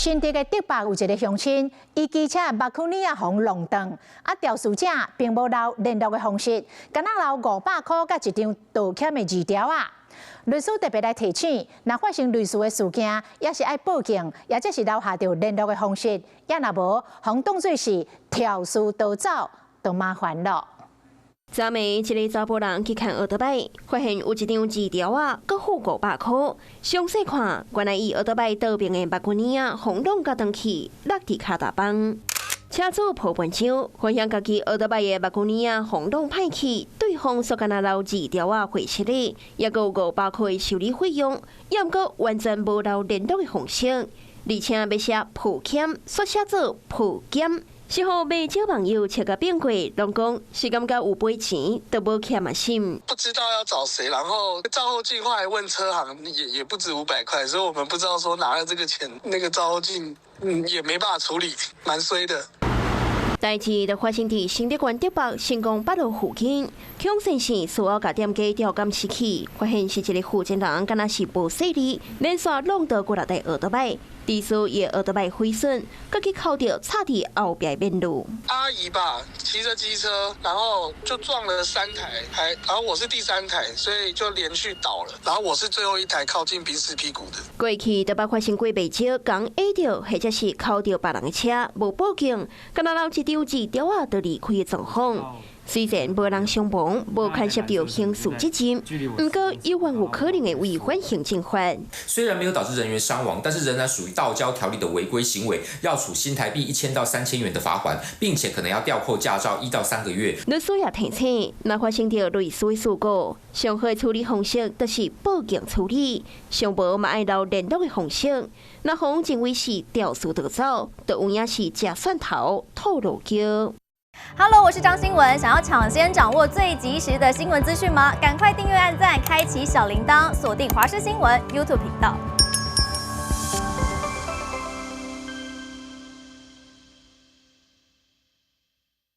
新竹的竹北有一个鄉親，伊機車目箍耳仔予弄斷，啊，肇事者並無留聯絡的方式，干焦留500箍佮一張道歉的字條仔。律師特別來提醒，若發生類似的事件，也是愛報警，抑者是留下著聯絡的方式，也若無，予當做是肇事逃走，就麻煩囉。昨暝一个查埔人去牽奧多擺，發現有一張字條仔，閣付500箍。詳細看，原來伊奧多擺倒爿的目箍耳仔予弄共斷去，落佇跤踏枋。車主抱盤章，發現家己奧多擺的目箍耳仔予弄歹去，對方煞干焦留字條仔回失禮，抑閣有500箍的修理費用，猶毋過完全無留聯絡的方式，而且欲寫抱歉，煞寫做抱減。事後袂少網友切共變過，攏講是感覺有賠錢都無欠的心。不知道要找誰，然後照後鏡後來問車行也不止500塊，所以我們不知道說拿了這個錢，那個照後鏡也沒辦法處理，蠻衰的。代誌就發生佇新竹縣竹北成功北路附近，恐先生事後共店家調監視器，發現是一個負責人，敢若是無細膩，連續弄倒幾若台奧多擺，致使伊的奧多擺毀損，閣去敲著插佇後壁免路。阿姨吧，騎着機車，然後就撞了三台，還然後我是第三台，所以就連續倒了，然後我是最後一台靠近賓士屁股的。過去都捌發生過袂少，共壓著或者是敲著別人的車，無報警，干焦留一張字條仔就離開的狀況。雖然無人傷亡，無牽涉著刑事責任，毋過猶原有可能會違反行政法。雖然沒有導致人員傷亡，但是仍然屬於道交條例的違規行為，要處新台幣1000到3000元的罰鍰，並且可能要吊扣駕照1到3個月。律師也提醒，若發生著類似的事故，上好的處理方式就是報警處理，上無嘛愛留聯絡的方式。若予人認為是肇事逃走，就有影是食蒜頭吐辣椒。 Hello，我是張新文。想要搶先掌握最及時的新聞資訊嗎？趕快訂閱、按讚、開啟小鈴鐺，鎖定華視新聞 YouTube 頻道。